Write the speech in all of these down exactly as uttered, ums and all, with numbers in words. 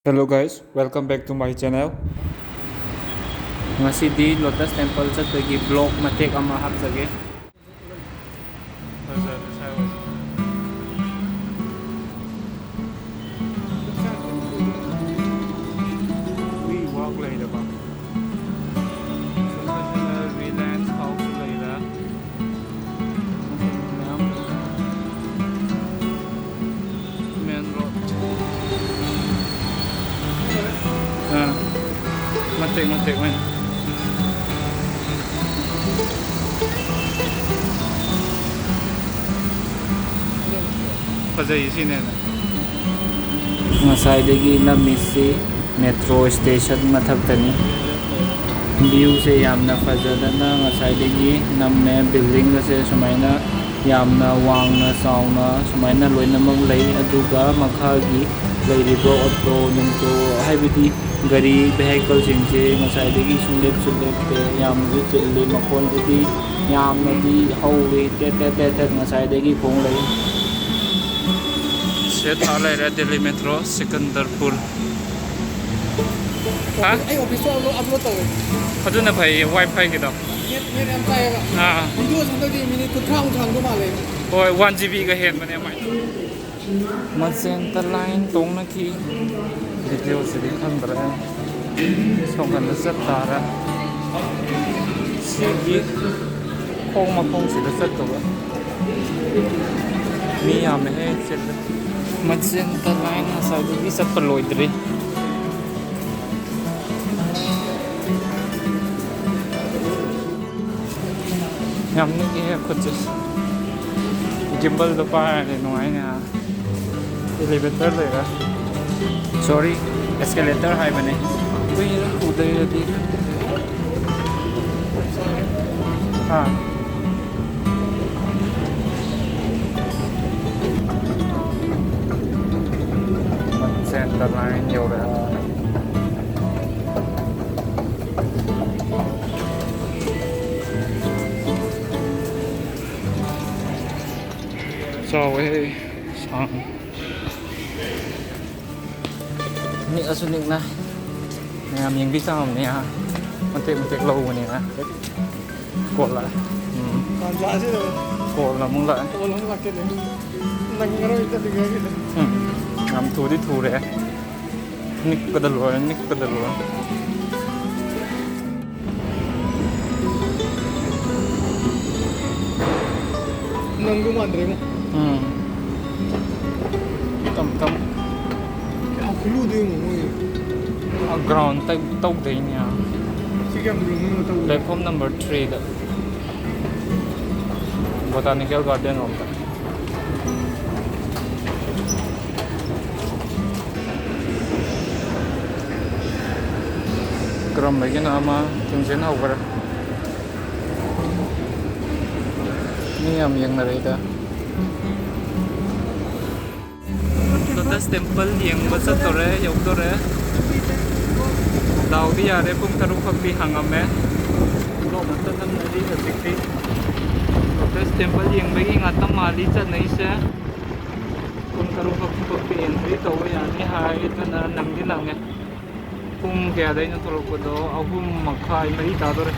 Hello guys, welcome back to my channel. ꯉꯁꯤꯗꯤ Lotus Temple ꯆꯠꯄꯒꯤ vlog ꯃꯇꯦꯛ ꯑꯃ ꯍꯥꯞꯆꯒꯦ꯫ ꯐꯖꯔꯦ ꯁ꯭ꯋꯥꯏ ꯑꯣꯏꯁꯦ꯫ ꯃꯤ walk ꯂꯩꯔꯦꯀꯣ꯫ ꯁꯣꯝꯗꯁꯤꯅ Reliance House ꯂꯩꯔꯦ꯫ ꯃꯌꯥꯝ ꯂꯩꯔꯦ꯫ Main road꯫ ꯑꯥ꯫ ꯃꯇꯦꯛ ꯃꯇꯦꯛ ꯑꯣꯏꯅ꯫ ꯐꯖꯩ ꯁꯤꯅꯦꯅ꯫ ꯉꯁꯥꯏꯗꯒꯤ ꯅꯝꯃꯤꯁꯤ metro station ꯃꯊꯛꯇꯅꯤ꯫ View ꯁꯦ ꯌꯥꯝꯅ ꯐꯖꯗꯅ ꯉꯁꯥꯏꯗꯒꯤ ꯅꯝꯃꯦ꯫ Building ꯒꯁꯦ ꯁꯨꯃꯥꯏꯅ ꯌꯥꯝꯅ ꯋꯥꯡꯅ ꯆꯥꯎꯅ ꯁꯨꯃꯥꯏꯅ ꯂꯣꯏꯅꯃꯛ ꯂꯩ꯫ ꯑꯗꯨꯒ ꯃꯈꯥꯒꯤ ꯂꯩꯔꯤꯕ auto ꯅꯨꯡꯇꯣ, ꯍꯥꯏꯕꯗꯤ ꯒꯥꯔꯤ vehicle ꯁꯤꯡꯁꯦ ꯉꯁꯥꯏꯗꯒꯤ ꯁꯨꯡꯂꯦꯞꯁꯨ ꯂꯦꯞꯇꯦ꯫ ꯌꯥꯝꯅꯁꯨ ꯆꯤꯜꯂꯤ꯫ ꯃꯈꯣꯟꯁꯤꯗꯤ ꯌꯥꯝꯅꯗꯤ ꯍꯧꯋꯤ꯫ ꯇꯦꯠ ꯇꯦꯠ ꯇꯦꯠ ꯇꯦꯠ ꯉꯁꯥꯏꯗꯒꯤ ꯈꯣꯡ ꯂꯩ꯫ ꯁꯤꯗ ꯊꯥ ꯂꯩꯔꯦ Delhi metro ꯁꯤꯀꯟꯗꯔꯄꯨꯔ꯫ ꯍꯥ? ꯑꯩ office ꯇ upload, upload ꯇꯧꯋꯦ꯫ ꯑꯗꯨꯅ ꯐꯩꯌꯦ, WiFi ꯒꯤꯗꯣ꯫ Net, net ꯌꯥꯝ ꯆꯥꯏꯌꯦꯕ꯫ ꯑꯥ꯫ Video ꯁꯦ ꯍꯟꯗꯛꯇꯤ minute ꯀꯨꯟꯊ꯭ꯔꯥ ꯃꯨꯛ ꯁꯥꯡꯗꯧ ꯃꯥꯜꯂꯦ꯫ ꯍꯣꯏ, one GB ꯒ ꯍꯦꯟꯕꯅꯦ ꯑꯃ꯫ Magenta line ꯇꯣꯡꯅꯈꯤ꯫ Video ꯁꯤꯗꯤ ꯈꯪꯗ꯭ꯔꯦ꯫ ꯁꯣꯝ ꯀꯥꯟꯗ ꯆꯠ ꯇꯥꯔꯦ꯫ ꯁꯤꯒꯤ ꯈꯣꯡ ꯃꯈꯣꯡꯁꯤꯗ ꯆꯠꯇꯧꯕ꯫ ꯃꯤ ꯌꯥꯝꯃꯦꯍꯦ, ꯆꯠꯂꯦ꯫ Magenta line ꯉꯁꯥꯏꯗꯒꯤ ꯆꯠꯄ ꯂꯣꯏꯗ꯭ꯔꯤ꯫ ꯌꯥꯝ ꯅꯤꯛꯑꯦ ꯈꯨꯠꯁꯦ꯫ Gimbal ꯗꯣ ꯄꯥꯏꯔꯗꯤ ꯅꯨꯡꯉꯥꯏꯅꯦ꯫ Elevator ꯂꯩꯔꯦ꯫ Sorry, escalator ꯍꯥꯏꯕꯅꯦ꯫ ꯀꯨꯏꯅ ꯎꯗ꯭ꯔꯗꯤ꯫ ꯍꯥ꯫ Magenta line ꯌꯧꯔꯦ꯫ ꯆꯥꯎꯋꯦ, ꯁꯥꯡ꯫ ꯅꯤꯛꯑꯁꯨ ꯅꯤꯛꯅ ꯃꯌꯥꯝ ꯌꯦꯡꯕꯤ ꯆꯥꯝꯃꯅꯦ꯫ ꯃꯇꯦꯛ ꯃꯇꯦꯛ ꯂꯧꯕꯅꯤꯅ꯫ ꯀꯣꯜꯂ꯫ ꯎꯝ꯫ ꯇꯥꯟꯖꯥꯁꯤꯗ꯫ ꯀꯣꯜꯅ ꯑꯃꯨꯛ ꯂꯥꯛꯑꯦ꯫ ꯀꯣꯜ ꯑꯃꯨꯛ ꯂꯥꯛꯀꯦꯅꯦ꯫ ꯅꯪꯉꯔꯣꯏ ꯆꯠꯂꯤꯉꯩꯁꯤꯗ꯫ ꯎꯝ꯫ ꯌꯥꯝ ꯊꯨꯗꯤ ꯊꯨꯔꯦ꯫ ꯅꯤꯛꯄꯗ ꯂꯣꯏꯔꯦ, ꯅꯤꯛꯄꯗ ꯂꯣꯏꯔꯦ꯫ ꯅꯪꯗꯧ ꯃꯥꯟꯗ꯭ꯔꯦꯉꯣ꯫ ꯎꯝ꯫ ꯇꯝ ꯇꯝ꯫ ꯀꯌꯥꯝ ꯈꯨꯂꯨꯗꯣ ꯌꯦꯡꯉꯣ ꯃꯣꯏ꯫ ꯑ, ground ꯇꯧ-, ꯇꯧꯗꯣꯏꯅꯦ꯫ ꯁꯤ ꯀꯌꯥꯝ ꯂꯨꯝꯃꯤꯅꯣ ꯇꯧꯕ? Platform number three ꯗ꯫ Botanical Garden ꯔꯣꯝꯗ꯫ ꯀꯔꯝꯕꯒꯤꯅꯣ ꯑꯃ ꯊꯤꯡꯖꯤꯟ ꯍꯧꯈ꯭ꯔꯦ꯫ ꯃꯤ ꯌꯥꯝ ꯌꯦꯡꯅꯔꯛꯏꯗ꯫ Lotus Temple ꯌꯦꯡꯕ ꯆꯠꯇꯣꯔꯦ, ꯌꯧꯗꯣꯔꯦ꯫ ꯗꯥꯎꯗꯤ ꯌꯥꯔꯦ, ꯄꯨꯡ ꯇꯔꯨꯛ ꯈꯛꯇꯤ ꯍꯥꯡꯉꯝꯃꯦ꯫ Vlog ꯑꯝꯇ ꯅꯝꯅꯔꯤ ꯍꯧꯖꯤꯛꯇꯤ꯫ Lotus Temple ꯌꯦꯡꯕꯒꯤ ꯉꯥꯛꯇꯪ ꯃꯥꯜꯂꯤ ꯆꯠꯅꯩꯁꯦ꯫ ꯄꯨꯡ ꯇꯔꯨꯛ ꯈꯛꯇꯤ entry ꯇꯧꯕ ꯌꯥꯅꯤ ꯍꯥꯏ, ꯑꯗꯨꯅ ꯅꯪꯗꯤ ꯅꯪꯉꯦ꯫ ꯄꯨꯡ ꯀꯌꯥꯗꯩꯅꯣ ꯊꯣꯛꯂꯛꯄꯗꯣ? ꯑꯍꯨꯝ ꯃꯈꯥꯏ, ꯃꯔꯤ ꯇꯥꯗꯣꯔꯦ꯫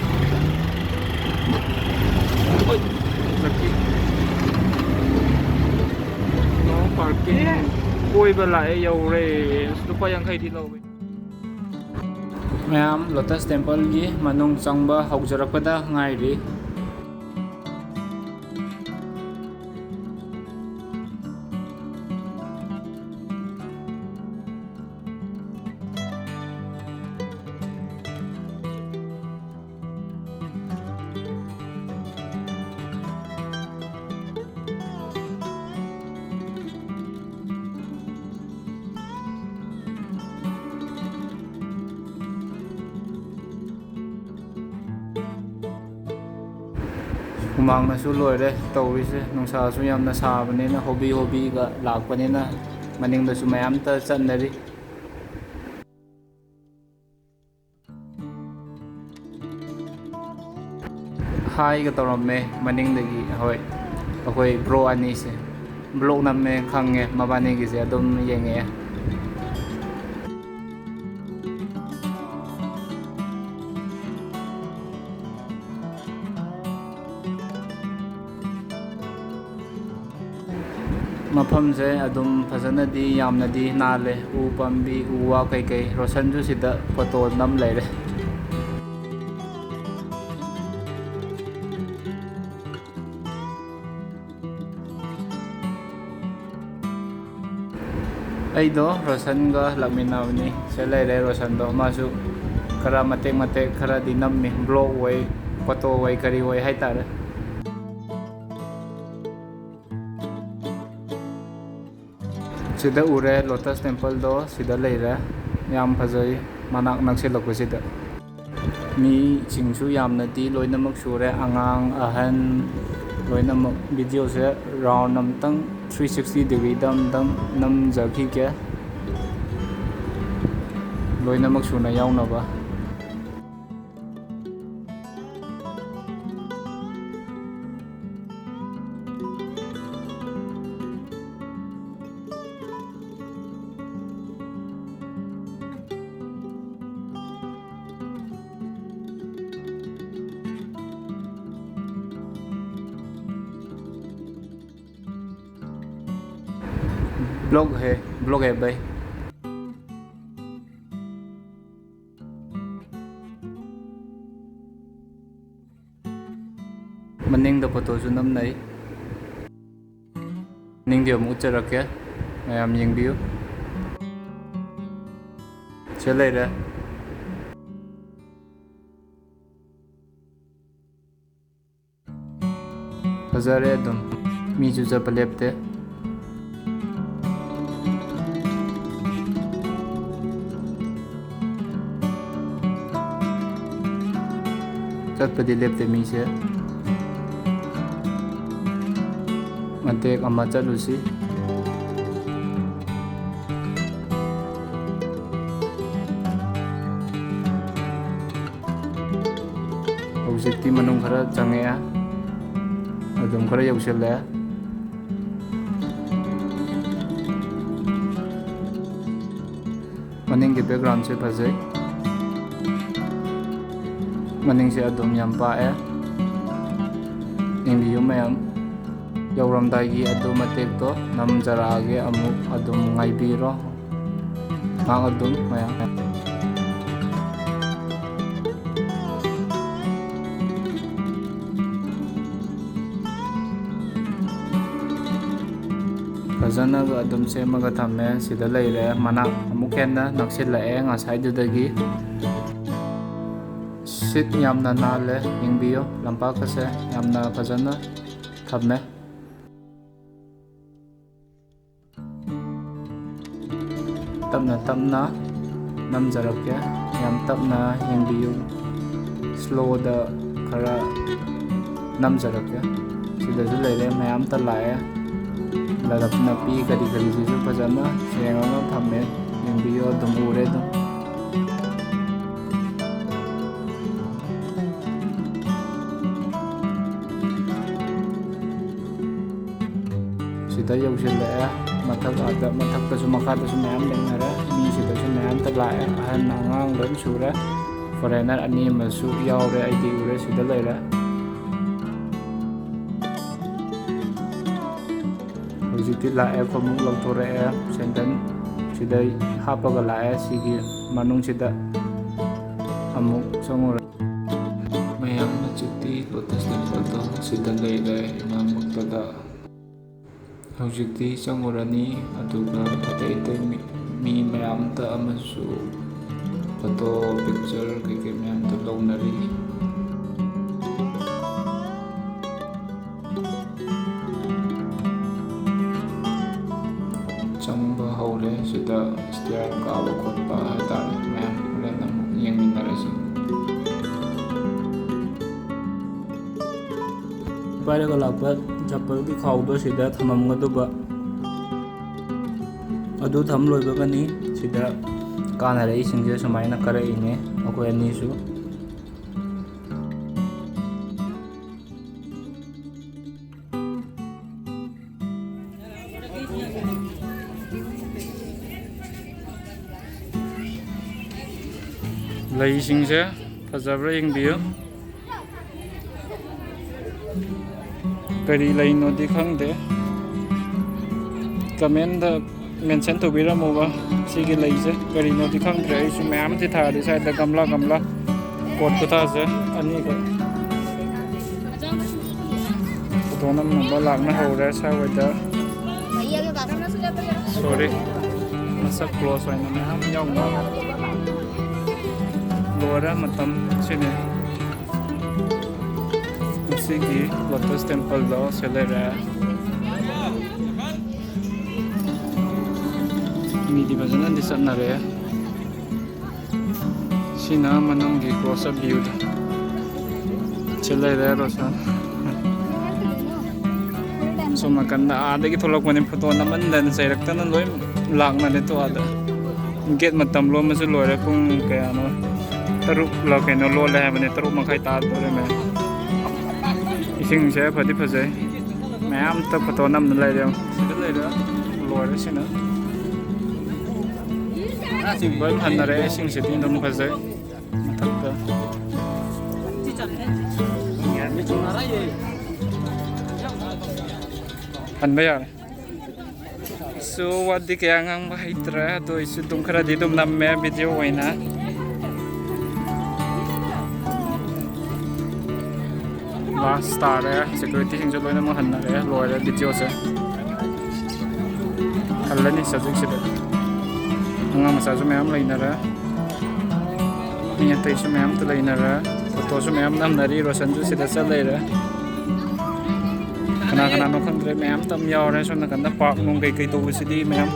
ꯍꯣꯏ, ꯆꯠꯈꯤ꯫ No parking꯫ ꯀꯣꯏꯕ ꯂꯥꯛꯑꯦ, ꯌꯧꯔꯦ꯫ ꯑꯁ, ꯂꯨꯄꯥ ꯌꯥꯡꯈꯩꯗꯤ ꯂꯧꯋꯦ꯫ ꯃꯌꯥꯝ Lotus Temple ꯒꯤ ꯃꯅꯨꯡ ꯆꯪꯕ ꯍꯧꯖꯔꯛꯄꯗ ꯉꯥꯏꯔꯤ꯫ ꯍꯨꯃꯥꯡꯅꯁꯨ ꯂꯣꯏꯔꯦ ꯇꯧꯔꯤꯁꯦ꯫ ꯅꯨꯡꯁꯥꯁꯨ ꯌꯥꯝꯅ ꯁꯥꯕꯅꯤꯅ, ꯍꯣꯕꯤ ꯍꯣꯕꯤꯒ ꯂꯥꯛꯄꯅꯤꯅ ꯃꯅꯤꯡꯗꯁꯨ ꯃꯌꯥꯝꯇ ꯆꯠꯅꯔꯤ꯫ ꯍꯥꯏꯒ ꯇꯧꯔꯝꯃꯦ ꯃꯅꯤꯡꯗꯒꯤ, ꯍꯣꯏ, ꯑꯩꯈꯣꯏ bro ꯑꯅꯤꯁꯦ꯫ Vlog ꯅꯝꯃꯦ ꯈꯪꯉꯦ ꯃꯕꯥꯅꯤꯒꯤꯁꯦ, ꯑꯗꯨꯝ ꯌꯦꯡꯉꯛꯑꯦ꯫ ꯃꯐꯝꯁꯦ ꯑꯗꯨꯝ ꯐꯖꯅꯗꯤ, ꯌꯥꯝꯅꯗꯤ ꯅꯥꯜꯂꯦ꯫ ꯎ ꯄꯥꯝꯕꯤ, ꯎ ꯋꯥ ꯀꯩꯀꯩ꯫ ꯔꯣꯁꯟꯁꯨ ꯁꯤꯗ ꯐꯣꯇꯣ ꯅꯝ ꯂꯩꯔꯦ꯫ ꯑꯩꯗꯣ ꯔꯣꯁꯟꯒ ꯂꯥꯛꯃꯤꯟꯅꯕꯅꯤ꯫ ꯁꯤꯗ ꯂꯩꯔꯦ ꯔꯣꯁꯟꯗꯣ꯫ ꯃꯥꯁꯨ ꯈꯔ ꯃꯇꯦꯛ ꯃꯇꯦꯛ ꯈꯔꯗꯤ ꯅꯝꯃꯤ꯫ ꯕ꯭ꯂꯣꯒ ꯑꯣꯏ, ꯐꯣꯇꯣ ꯑꯣꯏ, ꯀꯔꯤ ꯑꯣꯏ ꯍꯥꯏꯇꯥꯔꯦ꯫ ꯁꯤꯗ ꯎꯔꯦ, ꯂꯣꯇꯁ ꯇꯦꯝꯄꯜꯗꯣ ꯁꯤꯗ ꯂꯩꯔꯦ꯫ ꯌꯥꯝ ꯐꯖꯩ, ꯃꯅꯥꯛ ꯅꯛꯁꯤꯜꯂꯛꯄꯁꯤꯗ꯫ ꯃꯤꯁꯤꯡꯁꯨ ꯌꯥꯝꯅꯗꯤ ꯂꯣꯏꯅꯃꯛ ꯁꯨꯔꯦ, ꯑꯉꯥꯡ, ꯑꯍꯟ, ꯂꯣꯏꯅꯃꯛ꯫ ꯚꯤꯗꯤꯑꯣꯁꯦ ꯔꯥꯎꯟ ꯑꯃꯇꯪ, ꯊ꯭ꯔꯤ ꯁꯤꯛꯁꯇꯤ ꯗꯤꯒ꯭ꯔꯤꯗ ꯑꯃꯇꯪ ꯅꯝꯖꯈꯤꯒꯦ, ꯂꯣꯏꯅꯃꯛ ꯁꯨꯅ ꯌꯥꯎꯅꯕ꯫ ब्लॉग है, ब्लॉग है भाई। ꯃꯅꯤꯡꯗ ꯐꯣꯇꯣꯁꯨ ꯅꯝꯅꯩ꯫ ꯃꯅꯤꯡꯗꯤ ꯑꯃꯨꯛ ꯎꯠꯆꯔꯛꯀꯦ, ꯃꯌꯥꯝ ꯌꯦꯡꯕꯤꯌꯨ꯫ ꯁꯤꯗ ꯂꯩꯔꯦ꯫ ꯐꯖꯔꯦ ꯑꯗꯨꯝ꯫ ꯃꯤꯁꯨ ꯆꯠꯄ ꯂꯦꯞꯇꯦ꯫ ꯆꯠꯄꯗꯤ ꯂꯦꯞꯇꯦ ꯃꯤꯁꯦ꯫ ꯃꯇꯦꯛ ꯑꯃ ꯆꯠꯂꯨꯁꯤ꯫ ꯍꯧꯖꯤꯛꯇꯤ ꯃꯅꯨꯡ ꯈꯔ ꯆꯪꯉꯛꯑꯦ, ꯑꯗꯨꯝ ꯈꯔ ꯌꯧꯁꯤꯜꯂꯛꯑꯦ꯫ ꯃꯅꯤꯡꯒꯤ ꯕꯦꯛꯒ꯭ꯔꯥꯎꯟꯁꯦ ꯐꯖꯩ꯫ ꯃꯅꯤꯡꯁꯦ ꯑꯗꯨꯝ ꯌꯥꯝ ꯄꯥꯛꯑꯦ꯫ ꯌꯦꯡꯕꯤꯌꯨ ꯃꯌꯥꯝ꯫ ꯌꯧꯔꯝꯗꯥꯏꯒꯤ ꯑꯗꯨ ꯃꯇꯦꯛꯇꯣ ꯅꯝꯖꯔꯛꯑꯒꯦ, ꯑꯃꯨꯛ ꯑꯗꯨꯝ ꯉꯥꯏꯕꯤꯔꯣ꯫ ꯉꯥꯏꯍꯥꯛ ꯑꯗꯨꯝ ꯃꯌꯥꯝ꯫ ꯐꯖꯅ ꯑꯗꯨꯝ ꯁꯦꯝꯃꯒ ꯊꯝꯃꯦ꯫ ꯁꯤꯗ ꯂꯩꯔꯦ꯫ ꯃꯅꯥꯛ ꯑꯃꯨꯛ ꯍꯦꯟꯅ ꯅꯛꯁꯤꯜꯂꯛꯑꯦ ꯉꯁꯥꯏꯗꯨꯗꯒꯤ꯫ ꯁꯤꯠ ꯌꯥꯝꯅ ꯅꯥꯜꯂꯦ꯫ ꯌꯦꯡꯕꯤꯌꯨ, ꯂꯝꯄꯥꯛ ꯑꯁꯦ ꯌꯥꯝꯅ ꯐꯖꯅ ꯊꯝꯃꯦ꯫ ꯇꯞꯅ ꯇꯞꯅ ꯅꯝꯖꯔꯛꯀꯦ꯫ ꯌꯥꯝ ꯇꯞꯅ ꯌꯦꯡꯕꯤꯌꯨ꯫ Slow ꯗ ꯈꯔ ꯅꯝꯖꯔꯛꯀꯦ꯫ ꯁꯤꯗꯁꯨ ꯂꯩꯔꯦ, ꯃꯌꯥꯝꯇ ꯂꯥꯛꯑꯦ꯫ ꯂꯂꯞ ꯅꯥꯄꯤ ꯀꯔꯤ ꯀꯔꯤꯁꯤꯁꯨ ꯐꯖꯅ ꯁꯦꯡꯉꯒ ꯊꯝꯃꯦ꯫ ꯌꯦꯡꯕꯤꯌꯨ, ꯑꯗꯨꯝ ꯎꯔꯦ ꯑꯗꯨꯝ꯫ ꯁꯤꯗ ꯌꯧꯁꯤꯜꯂꯛꯑꯦ꯫ ꯃꯊꯛ ꯑꯥꯗ, ꯃꯊꯛꯇꯁꯨ ꯃꯈꯥꯗꯁꯨ ꯃꯌꯥꯝ ꯂꯩꯅꯔꯦ꯫ ꯃꯤꯁꯤꯗꯁꯨ ꯃꯌꯥꯝꯇ ꯂꯥꯛꯑꯦ꯫ ꯑꯍꯟ ꯑꯉꯥꯡ ꯂꯣꯏ ꯁꯨꯔꯦ꯫ Foreigner ꯑꯅꯤ ꯑꯃꯁꯨ ꯌꯥꯎꯔꯦ, ꯑꯩꯗꯤ ꯎꯔꯦ, ꯁꯤꯗ ꯂꯩꯔꯦ꯫ ꯍꯧꯖꯤꯛꯇꯤ ꯂꯥꯛꯑꯦ, ꯈꯣꯡꯎꯞ ꯂꯧꯊꯣꯔꯛꯑꯦ, ꯁꯦꯟꯗꯟ ꯁꯤꯗ ꯍꯥꯞꯄꯒ ꯂꯥꯛꯑꯦ꯫ ꯁꯤꯒꯤ ꯃꯅꯨꯡꯁꯤꯗ ꯑꯃꯨꯛ ꯆꯪꯉꯨꯔꯦ꯫ ꯃꯌꯥꯝꯅ ꯆꯤꯇꯤ ꯂꯣꯇꯁ ꯇꯦꯝꯄꯜꯗꯣ ꯁꯤꯗ ꯂꯩꯔꯦ ꯏꯅꯥꯛꯃꯛꯇꯗ꯫ ꯍꯧꯖꯤꯛꯇꯤ ꯆꯪꯉꯨꯔꯅꯤ, ꯑꯗꯨꯒ ꯑꯇꯩ ꯑꯇꯩ ꯃꯤ, ꯃꯤ ꯃꯌꯥꯝꯗ ꯑꯃꯁꯨ ꯐꯣꯇꯣ, ꯄꯤꯛꯆꯔ ꯀꯩꯀꯩ ꯃꯌꯥꯝꯗꯣ ꯂꯧꯅꯔꯤ꯫ ꯆꯪꯕ ꯍꯧꯔꯦ꯫ ꯁꯤꯗ stair ꯀꯥꯕ ꯈꯣꯠꯄ ꯍꯥꯏꯇꯥꯔꯦ, ꯃꯌꯥꯝ ꯍꯣꯔꯦꯟ ꯑꯃꯨꯛ ꯌꯦꯡꯃꯤꯟꯅꯔꯁꯤ꯫ ꯄꯥꯏꯔꯒ ꯂꯥꯛꯄ ꯆꯄꯜꯒꯤ ꯈꯥꯎꯗꯣ ꯁꯤꯗ ꯊꯝꯃꯝꯒꯗꯧꯕ꯫ ꯑꯗꯨ ꯊꯝ ꯂꯣꯏꯕꯒꯅꯤ ꯁꯤꯗ ꯀꯥꯟꯅꯔꯛꯏꯁꯤꯡꯁꯦ ꯁꯨꯃꯥꯏꯅ ꯀꯥꯔꯛꯏꯅꯦ ꯑꯩꯈꯣꯏ ꯑꯅꯤꯁꯨ꯫ ꯂꯩꯁꯤꯡꯁꯦ ꯐꯖꯕ꯭ꯔꯥ ꯌꯦꯡꯕꯤꯌꯨ꯫ ꯀꯔꯤ ꯂꯩꯅꯣꯗꯤ ꯈꯪꯗꯦ, ꯀꯃꯦꯟꯗ ꯃꯦꯟꯁꯟ ꯇꯧꯕꯤꯔꯝꯃꯣꯕ꯫ ꯁꯤꯒꯤ ꯂꯩꯁꯦ ꯀꯔꯤꯅꯣꯗꯤ ꯈꯪꯗ꯭ꯔꯦ꯫ ꯑꯩꯁꯨ ꯃꯌꯥꯝꯗꯤ ꯊꯥꯔꯤ ꯁ꯭ꯋꯥꯏꯗ, ꯒꯝꯂꯥ ꯒꯝꯂꯥ꯫ ꯄꯣꯠ ꯈꯨꯊꯥꯁꯦ ꯑꯅꯤꯈꯛ꯫ ꯐꯣꯇꯣ ꯅꯝꯅꯕ ꯂꯥꯛꯅ ꯍꯧꯔꯦ ꯁ꯭ꯋꯥꯏꯋꯥꯏꯗ꯫ ꯁꯣꯔꯤ, ꯃꯁꯛ ꯀ꯭ꯂꯣꯁ ꯑꯣꯏꯅ ꯃꯌꯥꯝ ꯌꯥꯎꯅ ꯂꯣꯏꯔꯦ ꯃꯇꯝ꯫ ꯁꯤꯅꯤ ꯉꯁꯤꯒꯤ ꯂꯣꯇꯁ ꯇꯦꯝꯄꯜꯗꯣ ꯁꯤ ꯂꯩꯔꯦ꯫ ꯃꯤꯗꯤ ꯐꯖꯅꯗꯤ ꯆꯠꯅꯔꯦ꯫ ꯁꯤꯅ ꯃꯅꯨꯡꯒꯤ close up viewꯗꯣ꯫ ꯁꯤ ꯂꯩꯔꯦ ꯔꯣꯁꯟ꯫ ꯁꯣꯝ ꯅꯥꯀꯟꯗ ꯑꯥꯗꯒꯤ ꯊꯣꯛꯂꯛꯄꯅꯤ, ꯐꯣꯇꯣ ꯅꯝꯃꯟꯗꯅ ꯆꯩꯔꯛꯇꯅ ꯂꯣꯏ ꯂꯥꯛꯅꯔꯦ ꯇꯣ ꯑꯥꯗ꯫ ꯒꯦꯠ ꯃꯇꯝ ꯂꯣꯟꯕꯁꯨ ꯂꯣꯏꯔꯦ꯫ ꯄꯨꯡ ꯀꯌꯥꯅꯣ? ꯇꯔꯨꯛꯂ ꯀꯩꯅꯣ ꯂꯣꯜꯂꯦ ꯍꯥꯏꯕꯅꯦ, ꯇꯔꯨꯛ ꯃꯈꯥꯏ ꯇꯥꯗꯣꯔꯦ ꯃꯌꯥꯝ꯫ ꯏꯁꯤꯡꯁꯦ ꯐꯗꯤ ꯐꯖꯩ꯫ ꯃꯌꯥꯝꯇ ꯐꯣꯇꯣ ꯅꯝꯗꯅ ꯂꯩꯔꯦ꯫ ꯁꯤꯗ ꯂꯩꯔꯦ꯫ ꯂꯣꯏꯔꯦ ꯁꯤꯅ꯫ ꯂꯣꯏ ꯍꯟꯅꯔꯦ꯫ ꯏꯁꯤꯡꯁꯤꯗꯤ ꯑꯗꯨꯝ ꯐꯖꯩ꯫ ꯃꯊꯛꯇ꯫ ꯍꯟꯕ ꯌꯥꯔꯦ꯫ So, ꯋꯥꯗꯤ ꯀꯌꯥ ꯉꯥꯡꯕ ꯍꯩꯇ꯭ꯔꯦ, ꯑꯗꯨ ꯑꯣꯏꯁꯨ ꯑꯗꯨꯝ ꯈꯔꯗꯤ ꯑꯗꯨꯝ ꯅꯝꯃꯦ video ꯑꯣꯏꯅ꯫ Last ꯇꯥꯔꯦ, securityꯁꯤꯡꯁꯨ ꯂꯣꯏꯅꯃꯛ ꯍꯟꯅꯔꯦ, ꯂꯣꯏꯔꯦ videoꯁꯦ꯫ ꯍꯜꯂꯅꯤ ꯍꯧꯖꯤꯛꯁꯤꯗ꯫ ꯑꯉꯥꯡ ꯃꯆꯥꯁꯨ ꯃꯌꯥꯝ ꯂꯩꯅꯔꯦ, ꯃꯤ ꯑꯇꯩꯁꯨ ꯃꯌꯥꯝ ꯂꯩꯅꯔꯦ꯫ ꯐꯣꯇꯣꯁꯨ ꯃꯌꯥꯝ ꯅꯝꯅꯔꯤ, ꯔꯣꯁꯟꯁꯨ ꯁꯤꯗ ꯆꯠ ꯂꯩꯔꯦ꯫ ꯀꯅꯥ ꯀꯅꯥꯅꯣ ꯈꯪꯗ꯭ꯔꯦ, ꯃꯌꯥꯝ ꯇꯝ ꯌꯥꯎꯔꯦ꯫ ꯁꯣꯝ ꯅꯥꯀꯟꯗ park ꯅꯨꯡ ꯀꯩꯀꯩ ꯇꯧꯕꯁꯤꯗꯤ ꯃꯌꯥꯝ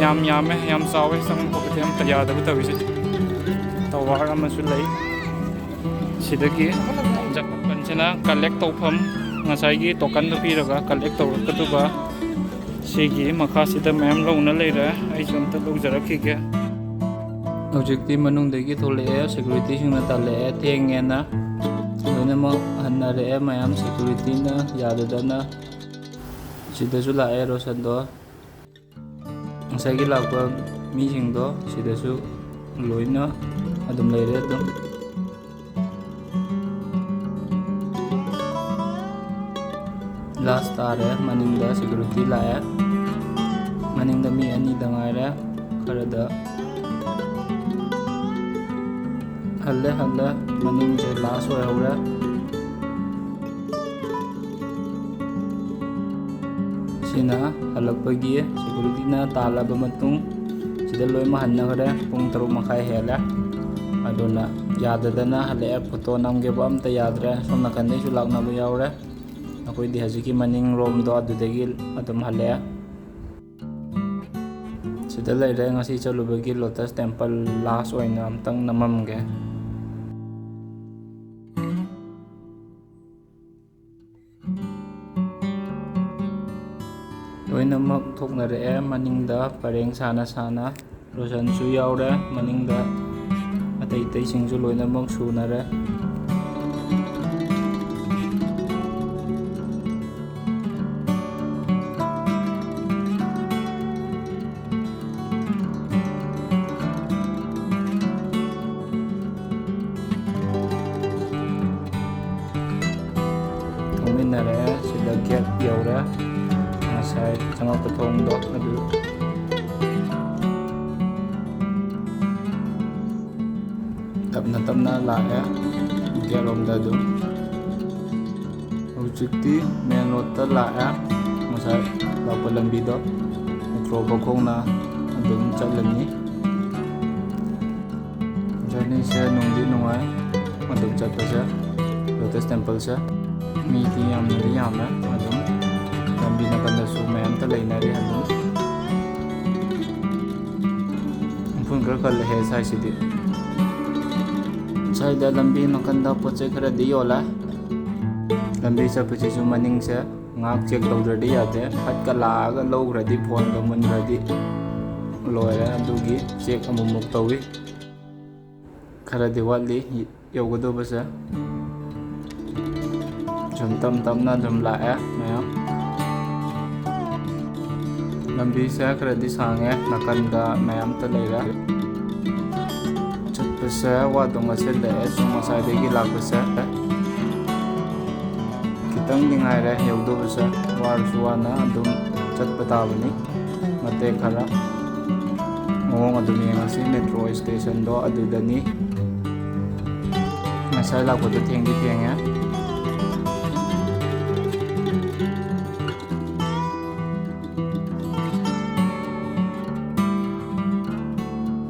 ꯌꯥꯝ ꯌꯥꯝꯃꯦ, ꯌꯥꯝ ꯆꯥꯎꯋꯦ꯫ ꯆꯪꯕ ꯈꯣꯠꯄꯗꯤ ꯑꯝꯇ ꯌꯥꯗꯕ ꯇꯧꯔꯤꯁꯦ꯫ Tower ꯑꯃꯁꯨ ꯂꯩ꯫ ꯁꯤꯗꯒꯤ ꯖꯄꯥꯟꯁꯤꯅ collect ꯇꯧꯐꯝ, ꯉꯁꯥꯏꯒꯤ tokenꯗꯣ ꯄꯤꯔꯒ collect ꯇꯧꯔꯛꯀꯗꯕ꯫ ꯁꯤꯒꯤ ꯃꯈꯥꯁꯤꯗ ꯃꯌꯥꯝ ꯂꯧꯅ ꯂꯩꯔꯦ, ꯑꯩꯁꯨ ꯑꯝꯇ ꯂꯧꯖꯔꯛꯈꯤꯒꯦ꯫ ꯍꯧꯖꯤꯛꯇꯤ ꯃꯅꯨꯡꯗꯒꯤ ꯊꯣꯛꯂꯛꯑꯦ, securityꯁꯤꯡꯅ ꯇꯜꯂꯛꯑꯦ, ꯊꯦꯡꯉꯦꯅ꯫ ꯂꯣꯏꯅꯃꯛ ꯍꯟꯅꯔꯛꯑꯦ ꯃꯌꯥꯝ, securityꯅ ꯌꯥꯗꯗꯅ꯫ ꯁꯤꯗꯁꯨ ꯂꯥꯛꯑꯦ ꯔꯣꯁꯟꯗꯣ꯫ ꯉꯁꯥꯏꯒꯤ ꯂꯥꯛꯄ ꯃꯤꯁꯤꯡꯗꯣ ꯁꯤꯗꯁꯨ ꯂꯣꯏꯅ ꯑꯗꯨꯝ ꯂꯩꯔꯦ ꯑꯗꯨꯝ꯫ Last ꯇꯥꯔꯦ, ꯃꯅꯤꯡꯗ security ꯂꯥꯛꯑꯦ꯫ ꯃꯅꯤꯡꯗ ꯃꯤ ꯑꯅꯤꯗ ꯉꯥꯏꯔꯦ꯫ ꯈꯔꯗ ꯍꯜꯂꯦ, ꯍꯜꯂꯦ꯫ ꯃꯅꯤꯡꯁꯦ last ꯑꯣꯏꯍꯧꯔꯦ꯫ ꯁꯤꯅ ꯍꯜꯂꯛꯄꯒꯤ securityꯅ ꯇꯥꯜꯂꯕ ꯃꯇꯨꯡ, ꯁꯤꯗ ꯂꯣꯏꯅꯃꯛ ꯍꯟꯅꯈ꯭ꯔꯦ꯫ ꯄꯨꯡ ꯇꯔꯨꯛ ꯃꯈꯥꯏ ꯍꯦꯜꯂꯦ꯫ ꯑꯗꯨꯅ ꯌꯥꯗꯗꯅ ꯍꯜꯂꯛꯑꯦ꯫ Photo ꯅꯝꯒꯦꯕꯨ ꯑꯝꯇ ꯌꯥꯗ꯭ꯔꯦ꯫ ꯁꯣꯝ ꯅꯥꯀꯟꯗꯩꯁꯨ ꯂꯥꯛꯅꯕ ꯌꯥꯎꯔꯦ꯫ ꯑꯩꯈꯣꯏꯗꯤ ꯍꯧꯖꯤꯛꯀꯤ ꯃꯅꯤꯡ ꯔꯣꯝꯗꯣ ꯑꯗꯨꯗꯒꯤ ꯑꯗꯨꯝ ꯍꯜꯂꯛꯑꯦ꯫ ꯁꯤꯗ ꯂꯩꯔꯦ ꯉꯁꯤ ꯆꯠꯂꯨꯕꯒꯤ Lotus Temple last ꯑꯣꯏꯅ ꯑꯝꯇꯪ ꯅꯝꯃꯝꯒꯦ꯫ ꯂꯣꯏꯅꯃꯛ ꯊꯣꯛꯅꯔꯛꯑꯦ꯫ ꯃꯅꯤꯡꯗ ꯄꯔꯦꯡ ꯁꯥꯅ ꯁꯥꯅ ꯂꯣꯁꯟꯁꯨ ꯌꯥꯎꯔꯦ꯫ ꯃꯅꯤꯡꯗ ꯑꯇꯩ ꯑꯇꯩꯁꯤꯡꯁꯨ ꯂꯣꯏꯅꯃꯛ ꯁꯨꯅꯔꯦ꯫ ꯊꯣꯛꯃꯤꯟꯅꯔꯦ꯫ ꯁꯤꯗ gate ꯌꯧꯔꯦ꯫ ꯉꯁꯥꯏ ꯆꯪꯉꯛꯄ ꯊꯣꯡꯗꯣ ꯑꯗꯨ꯫ ꯇꯞꯅ ꯇꯞꯅ ꯂꯥꯛꯑꯦ gate ꯂꯣꯝꯗ ꯑꯗꯨꯝ꯫ ꯍꯧꯖꯤꯛꯇꯤ main roadꯇ ꯂꯥꯛꯑꯦ꯫ ꯉꯁꯥꯏ ꯂꯥꯛꯄ ꯂꯝꯕꯤꯗꯣ metro ꯐꯥꯎ ꯈꯣꯡꯅ ꯑꯗꯨꯝ ꯆꯠꯂꯅꯤ꯫ Journeyꯁꯦ ꯅꯨꯡꯗꯤ ꯅꯨꯡꯉꯥꯏ ꯑꯗꯨꯝ ꯆꯠꯄꯁꯦ, Lotus Templeꯁꯦ꯫ ꯃꯤꯗꯤ ꯌꯥꯝꯅꯗꯤ ꯌꯥꯝꯃꯦ ꯑꯗꯨꯝ꯫ ꯂꯝꯕꯤ ꯅꯥꯀꯟꯗꯁꯨ ꯃꯌꯥꯝꯇ ꯂꯩꯅꯔꯤ ꯑꯗꯨꯝ꯫ ꯎꯐꯨꯟ ꯈꯔ ꯀꯜꯂꯦꯍꯦ ꯁ꯭ꯋꯥꯏꯁꯤꯗꯤ꯫ ꯁ꯭ꯋꯥꯏꯗ ꯂꯝꯕꯤ ꯅꯥꯀꯟꯗ ꯄꯣꯠ ꯆꯩ ꯈꯔꯗꯤ ꯌꯣꯜꯂꯦ꯫ ꯂꯝꯕꯤ ꯆꯠꯄꯁꯤꯁꯨ ꯃꯅꯤꯡꯁꯦ ꯉꯥꯏꯍꯥꯛ check ꯇꯧꯗ꯭ꯔꯗꯤ ꯌꯥꯗꯦ꯫ ꯐꯠꯀ ꯂꯥꯛꯑꯒ ꯂꯧꯈ꯭ꯔꯗꯤ, phoneꯒ ꯃꯨꯟꯈ꯭ꯔꯗꯤ ꯂꯣꯏꯔꯦ꯫ ꯑꯗꯨꯒꯤ check ꯑꯃꯨꯛꯃꯨꯛ ꯇꯧꯏ꯫ ꯈꯔꯗꯤ ꯋꯥꯠꯂꯤ ꯌꯧꯒꯗꯧꯕꯁꯦ꯫ ꯁꯨꯝ ꯇꯞ ꯇꯞꯅ ꯑꯗꯨꯝ ꯂꯥꯛꯑꯦ ꯃꯌꯥꯝ꯫ ꯂꯝꯕꯤꯁꯦ ꯈꯔꯗꯤ ꯁꯥꯡꯉꯦ, ꯅꯥꯀꯟꯗ ꯃꯌꯥꯝꯇ ꯂꯩꯔꯦ꯫ ꯆꯠꯄꯁꯦ ꯋꯥꯗꯧ ꯉꯁꯤꯜꯂꯛꯑꯦ ꯁꯨꯝ ꯉꯁꯥꯏꯗꯒꯤ ꯂꯥꯛꯄꯁꯦ꯫ ꯈꯤꯇꯪ ꯈꯤꯇꯪꯗꯤ ꯉꯥꯏꯔꯦ ꯌꯧꯗꯧꯕꯁꯦ, ꯋꯥꯔꯁꯨ ꯋꯥꯅ ꯑꯗꯨꯝ ꯆꯠꯄ ꯇꯥꯕꯅꯤ꯫ ꯃꯇꯦꯛ ꯈꯔ ꯃꯑꯣꯡ ꯑꯗꯨꯝ ꯌꯦꯡꯉꯁꯤ꯫ ꯃꯦꯇ꯭ꯔꯣ ꯁ꯭ꯇꯦꯁꯟꯗꯣ ꯑꯗꯨꯗꯅꯤ꯫ ꯉꯁꯥꯏ ꯂꯥꯛꯄꯗꯣ ꯊꯦꯡꯗꯤ ꯊꯦꯡꯉꯦ꯫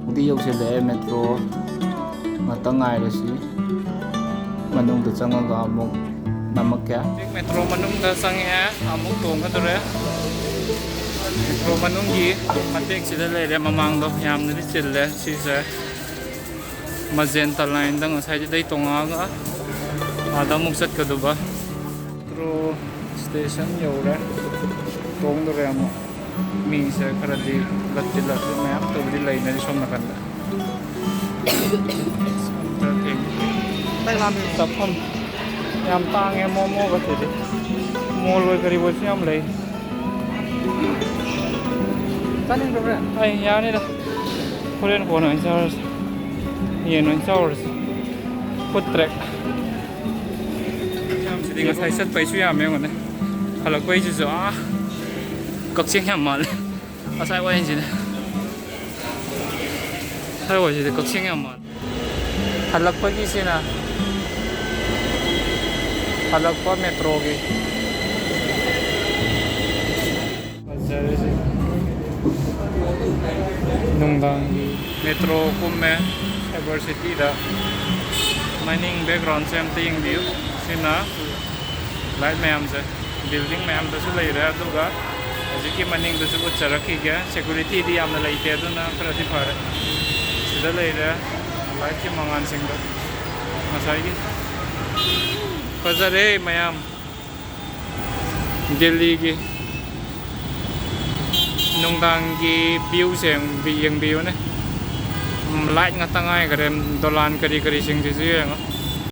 ꯍꯧꯖꯤꯛ ꯌꯧꯁꯤꯜꯂꯛꯑꯦ ꯃꯦꯇ꯭ꯔꯣ꯫ ꯉꯥꯛꯇꯪ ꯉꯥꯏꯔꯁꯤ꯫ ꯃꯅꯨꯡꯗ ꯆꯪꯉꯒ ꯑꯃꯨꯛ ꯅꯝꯃꯛꯀꯦ꯫ ꯍꯧꯖꯤꯛ ꯃꯦꯇ꯭ꯔꯣ ꯃꯅꯨꯡꯗ ꯆꯪꯉꯛꯑꯦ, ꯑꯃꯨꯛ ꯇꯣꯡꯒꯗꯧꯔꯦ꯫ ꯃꯦꯇ꯭ꯔꯣ ꯃꯅꯨꯡꯒꯤ ꯃꯇꯦꯛꯁꯤꯗ ꯂꯩꯔꯦ꯫ ꯃꯃꯥꯡꯗꯣ ꯌꯥꯝꯅꯗꯤ ꯆꯤꯜꯂꯦ꯫ ꯁꯤꯁꯦ ꯃꯖꯦꯟꯇꯥ ꯂꯥꯏꯟꯗ ꯉꯁꯥꯏꯗꯨꯗꯩ ꯇꯣꯡꯉꯛꯑꯒ ꯑꯥꯗ ꯑꯃꯨꯛ ꯆꯠꯀꯗꯧꯕ꯫ ꯃꯦꯇ꯭ꯔꯣ ꯁ꯭ꯇꯦꯁꯟ ꯌꯧꯔꯦ꯫ ꯇꯣꯡꯗꯣꯔꯦ ꯑꯃꯨꯛ꯫ ꯃꯤꯁꯦ ꯈꯔꯗꯤ ꯂꯠꯇꯤ ꯂꯠꯂꯤ, ꯃꯌꯥꯝ ꯇꯧꯕꯗꯤ ꯂꯩꯅꯔꯤ ꯁꯣꯝ ꯅꯥꯀꯟꯗ꯫ ꯈꯔ ꯊꯦꯡ-, ꯆꯥꯐꯝ ꯌꯥꯝ ꯇꯥꯡꯉꯦ ꯃꯣꯃꯣꯒꯁꯤꯗꯤ꯫ ꯃꯣꯜ ꯑꯣꯏ ꯀꯔꯤ ꯑꯣꯏꯁꯨ ꯌꯥꯝ ꯂꯩ꯫ ꯆꯥꯅꯤꯡꯕ꯭ꯔꯥ ꯍꯣꯔꯦꯟ? ꯑꯩ ꯌꯥꯅꯤꯗ꯫ ꯍꯣꯔꯦꯟ ꯀꯣꯟꯅ ꯑꯣꯏꯅ ꯆꯥꯔꯁꯤ꯫ ꯌꯦꯟ ꯑꯣꯏꯅ ꯆꯥꯔꯨꯔꯁꯤ꯫ Food track. ꯌꯥꯝꯁꯤꯗꯤ ꯉꯁꯥꯏ ꯆꯠꯄꯩꯁꯨ ꯌꯥꯝꯃꯦ ꯌꯦꯡꯉꯣꯅꯦ꯫ ꯍꯜꯂꯛꯄꯩꯁꯤꯁꯨ ꯑꯥ ꯀꯛꯆꯤꯡ ꯌꯥꯝ ꯃꯥꯜꯂꯦ꯫ ꯉꯁꯥꯏ ꯋꯥꯏꯁꯤꯗꯤ꯫ ꯉꯁꯥꯏ ꯋꯥꯏꯁꯤꯗꯤ ꯀꯛꯆꯤꯡ ꯌꯥꯝ ꯃꯥꯜꯂꯦ꯫ ꯍꯜꯂꯛꯄꯒꯤꯁꯤꯅ ꯍꯜꯂꯛꯄ ꯃꯦꯇ꯭ꯔꯣꯒꯤ꯫ ꯐꯖꯔꯦꯁꯦ꯫ ꯅꯨꯡꯗꯥꯡꯒꯤ ꯃꯦꯇ꯭ꯔꯣ ꯀꯨꯝꯃꯦ ꯁꯥꯏꯕꯔ ꯁꯤꯇꯤꯗ꯫ ꯃꯅꯤꯡ ꯕꯦꯛꯒ꯭ꯔꯥꯎꯟꯁꯦ ꯑꯝꯇ ꯌꯦꯡꯕꯤꯌꯨ꯫ ꯁꯤꯅ ꯂꯥꯏꯠ ꯃꯌꯥꯝꯁꯦ ꯕꯤꯜꯗꯤꯡ ꯃꯌꯥꯝꯗꯁꯨ ꯂꯩꯔꯦ, ꯑꯗꯨꯒ ꯍꯧꯖꯤꯛꯀꯤ ꯃꯅꯤꯡꯗꯁꯨ ꯎꯠꯆꯔꯛꯈꯤꯒꯦ꯫ ꯁꯦꯀ꯭ꯌꯨꯔꯤꯇꯤꯗꯤ ꯌꯥꯝꯅ ꯂꯩꯇꯦ, ꯑꯗꯨꯅ ꯈꯔꯗꯤ ꯐꯔꯦ꯫ ꯁꯤꯗ ꯂꯩꯔꯦ ꯂꯥꯏꯠꯀꯤ ꯃꯉꯥꯜꯁꯤꯡꯗꯣ ꯉꯁꯥꯏꯒꯤ꯫ ꯐꯖꯔꯦ ꯃꯌꯥꯝ꯫ ꯗꯦꯜꯂꯤꯒꯤ ꯅꯨꯡꯗꯥꯡꯒꯤ ꯚ꯭ꯌꯨꯁꯦ ꯌꯦꯡꯕꯤ-, ꯌꯦꯡꯕꯤꯌꯨꯅꯦ꯫ ꯎꯝ, ꯂꯥꯏꯠ ꯉꯥꯛꯇ ꯉꯥꯏꯈꯔꯦ꯫ ꯗꯣꯂꯥꯟ ꯀꯔꯤ ꯀꯔꯤꯁꯤꯡꯁꯤꯁꯨ ꯌꯦꯡꯉꯣ꯫